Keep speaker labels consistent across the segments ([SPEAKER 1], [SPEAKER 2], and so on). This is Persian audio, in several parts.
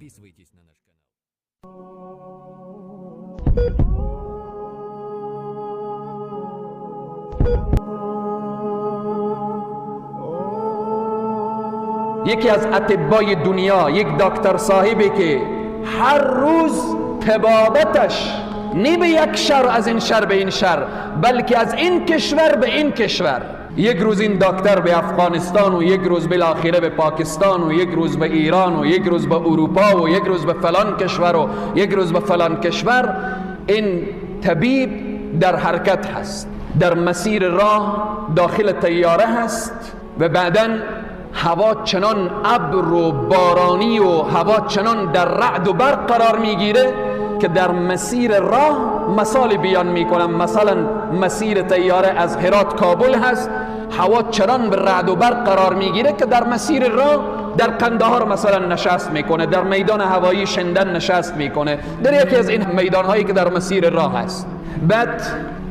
[SPEAKER 1] Подписывайтесь на наш канал.
[SPEAKER 2] یکی از اطبای دنیا، یک دکتر صاحبی که هر روز طبابتش نه به یک شهر از این شهر به این شهر، بلکه از این کشور به این کشور. یک روز این دکتر به افغانستان و یک روز بالاخره به پاکستان و یک روز به ایران و یک روز به اروپا و یک روز به فلان کشور و یک روز به فلان کشور. این طبیب در حرکت هست، در مسیر راه داخل طیاره هست و بعداً هوا چنان ابر و بارانی و هوا چنان در رعد و برق قرار میگیره که در مسیر راه مثال بیان میکنم. مثلا مسیر طیاره از هرات کابل هست، هوا چنان به رعد و برق قرار میگیره که در مسیر راه در قندهار مثلا نشست میکنه، در میدان هوایی شندن نشست میکنه، در یکی از این میدان هایی که در مسیر راه هست. بعد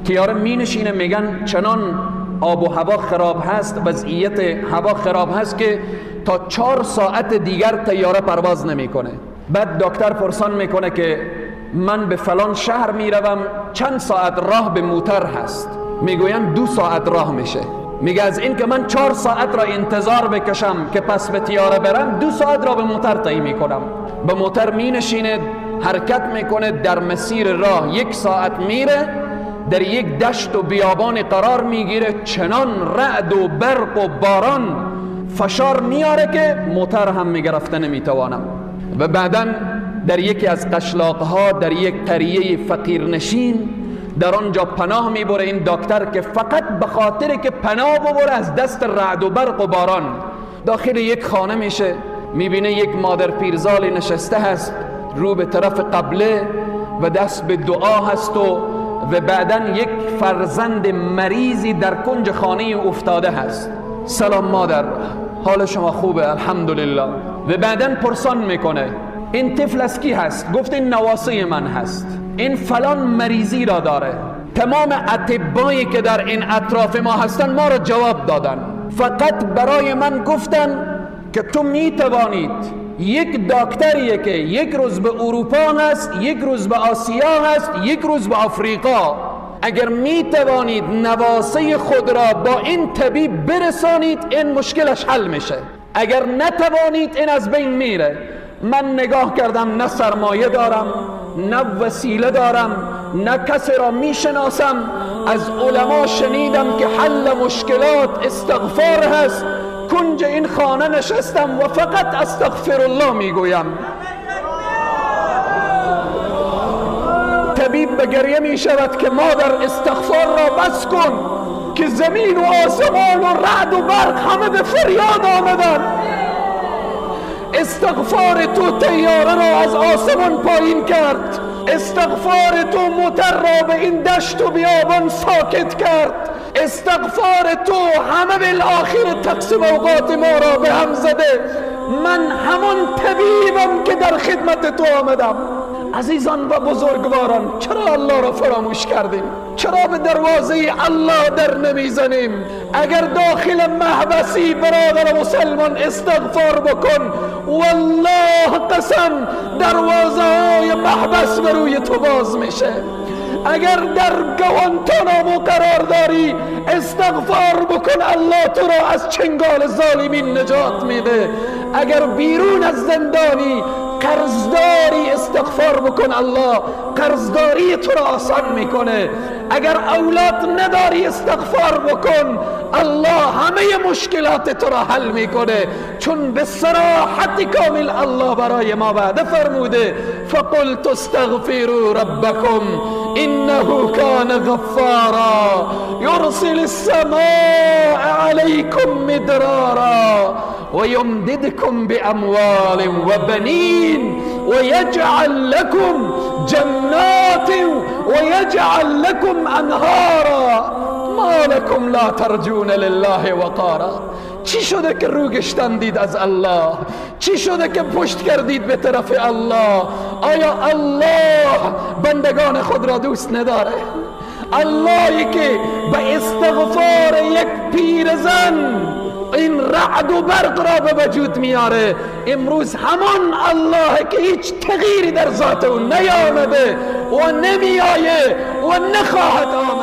[SPEAKER 2] طیاره مینشینه، میگن چنان آب و هوا خراب هست، وضعیت هوا خراب هست که تا 4 ساعت دیگر طیاره پرواز نمیکنه. بعد دکتر پرسان میکنه که من به فلان شهر میروم، چند ساعت راه به موتر هست؟ میگوین 2 ساعت راه میشه. میگه از این که من 4 ساعت را انتظار بکشم که پس به طیاره برم، 2 ساعت را به موتر طی میکنم. به موتر مینشینه، حرکت میکنه، در مسیر راه 1 ساعت میره، در یک دشت و بیابان قرار میگیره، چنان رعد و برق و باران فشار میاره که موتر هم میگرفته نمیتوانم. و بعدا در یکی از قشلاقها، در یک قریه فقیرنشین، در آنجا پناه میبره این دکتر که فقط به خاطر که پناه ببره از دست رعد و برق و باران. داخل یک خانه میشه، میبینه یک مادر پیرزال نشسته هست، رو به طرف قبله و دست به دعا هست و بعدا یک فرزند مریضی در کنج خانه افتاده هست. سلام مادر، حال شما خوبه؟ الحمدلله. و بعدا پرسان میکنه این طفل از کی هست؟ گفت این نواسه من هست، این فلان مریضی را داره. تمام اطبایی که در این اطراف ما هستن ما را جواب دادن، فقط برای من گفتن که تو میتوانید یک دکتریه که یک روز به اروپا هست، یک روز به آسیا هست، یک روز به آفریقا، اگر میتوانید نواسه خود را با این طبیب برسانید این مشکلش حل میشه، اگر نتوانید این از بین میره. من نگاه کردم، نه سرمایه دارم، نه وسیله دارم، نه کسی را میشناسم. از علما شنیدم که حل مشکلات استغفار هست. کنج این خانه نشستم و فقط استغفر الله میگویم. طبیب به گریه میشود که مادر استغفار را بس کن که زمین و آسمان و رعد و برق همه به فریاد آمدن. استغفار تو طیاره را از آسمان پایین کرد، استغفار تو موتر را به این دشت و بیابان ساکت کرد، استغفار تو همه بالآخر تقسیم اوقات ما را به هم زده. من همون طبیبم که در خدمت تو آمدم. عزیزان و بزرگواران، چرا الله را فراموش کردیم؟ چرا به دروازه الله در نمیزنیم؟ اگر داخل محبسی برادر مسلمان استغفار بکن، والله قسم دروازه های محبس بروی تو باز میشه. اگر در گوانتانامو قرار داری استغفار بکن، الله تو را از چنگال ظالمین نجات میده. اگر بیرون از زندانی قرضداری استغفار بکن، الله قرضداری تو را آسان میکنه. اگر اولاد نداری استغفار بکن، الله همه مشکلات تو را حل میکنه. چون به صراحت کامل الله برای ما وعده فرموده فقلت استغفروا ربکم انه کان غفارا یرسل السماء علیکم مدرارا ويمددكم بأموال وبنين ويجعل لكم جنات ويجعل لكم أنهارا ما لكم لا ترجون لله وقارا. چی شده که رو گشتندید از الله؟ چی شده که پشت کردید به طرف الله؟ آیا الله بندگان خود را دوست نداره؟ اللهی که به استغفار یک پیرزن این رعد و برق را به وجود میاره، امروز همان الله که هیچ تغییری در ذات او نیامده و نمیآیه و نخواهد آمد.